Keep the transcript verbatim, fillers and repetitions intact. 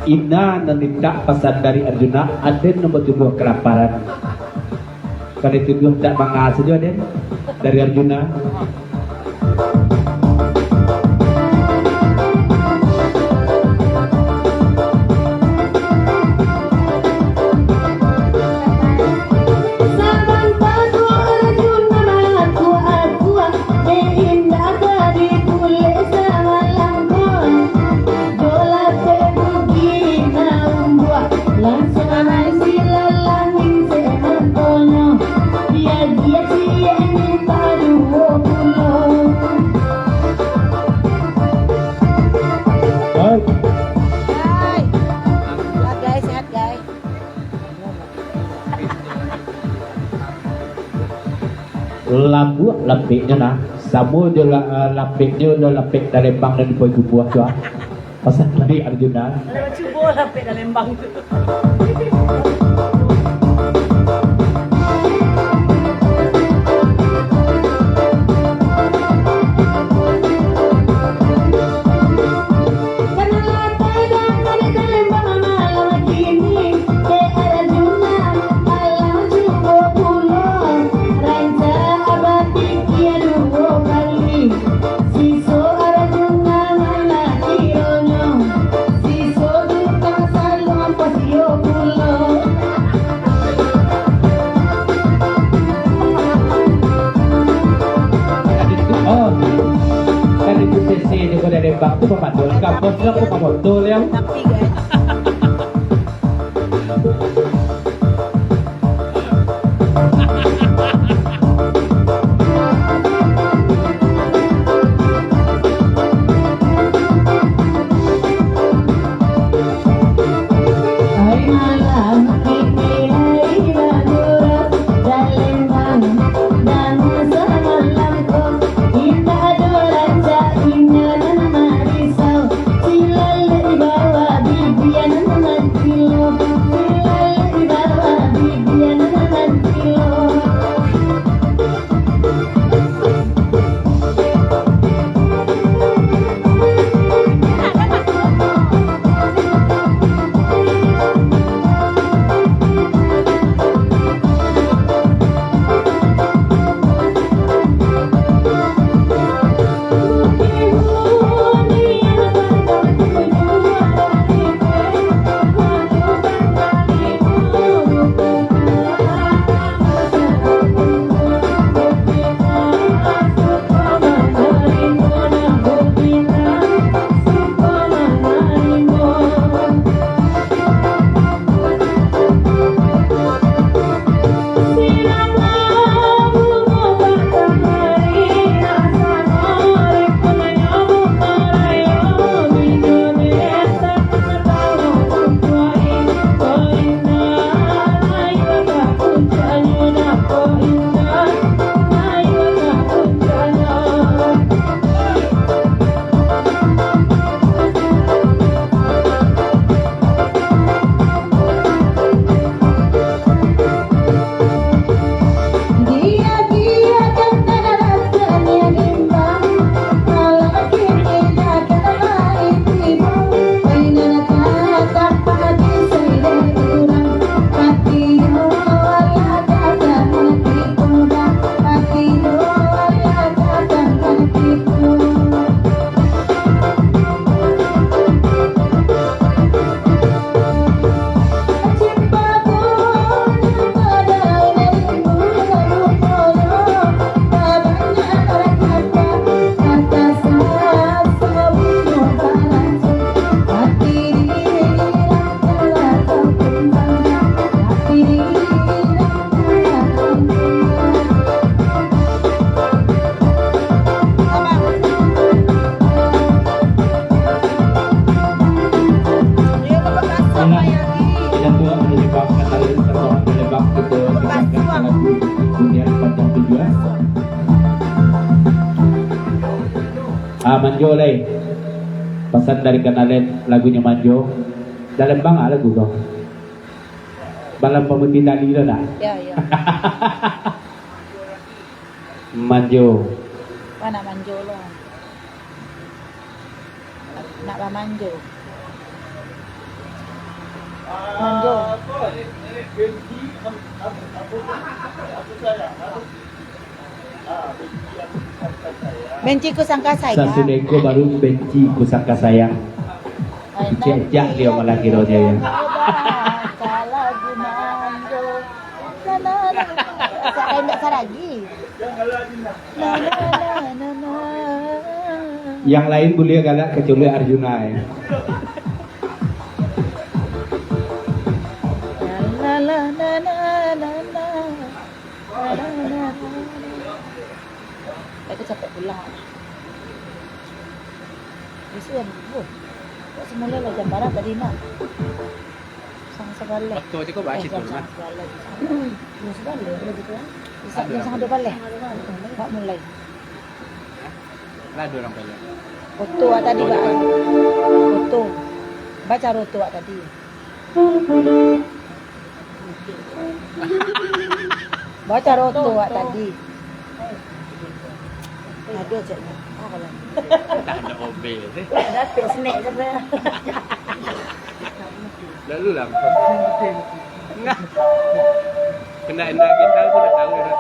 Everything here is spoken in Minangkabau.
Ina nan mintak pasan dari Arjuna, aden nan batuduah kalaparan. Kalau tuduah tak manga sajo aden dari Arjuna. Saban paguah Arjuna bakuak-kuak, dek indak ka dipulek samalam ko. Jo lapek bukik nan umbuak, langsuang silalang ningsek matonyo, diagiah ciek mintak duo pulo. Hai. Hai. Sehat, guys, sehat, guys. Lambuak lapeknyo nah, samo jo la-, lapeknyo jo lapek Dalembang nan di Poi Kubuah tu ah. Pasan dari Arjuna. Cubo lapek Dalembang tu. Siso Arjuna ma nan kironyo, siso tu ka saluang pasio pulo. Oh, kan itu sesi ni kalau ada bang tu pemantau, kapos lah pun pemantau yang. Tapi, guys. Hai malam kini, hai Madura, Palembang, dan samalam ko, indak ado rancak inyo nan marisau. Silalek di bawah bibia nan mancilok, silalek di bawah bibia nan mancilok. Ah, manjo lai. Pasan dari Kanalen, lagunyo manjo. Dalam bang ah lagu ko. Malam pamutih tali tu nak? Ya, ya. Manjo. Wah, nak manjo lo. Nak bamanjo. Manjo. Benci ku sangka sayang. Sasudah ko baru benci ku sangka sayang. Icek-icek liau malah kironyo, ya. Salah gunanyo. Sa-, indak saragi. Yang lain buliah galak, kecuali Arjuna, ya. Aku capek pulang. Bisuak jam duo. Kok semula lah jam bara tadi, nak? Sang sabaleh. Waktu tu kau baca tu, Mak? Sang sabaleh. Sang sabaleh, kalau gitu, kan? Sang duo baleh. Mak mulai. Lah, duo urang baleh. Foto awak tadi, Bak. Foto. Baca foto awak tadi. Baca foto awak tadi. Aduh, caknyo. Ah, kalau. Dah ada obel, eh. Dah ada snack, kata. Lalu lah. Enggak. Kena, kena kita tu dah tahu, ya.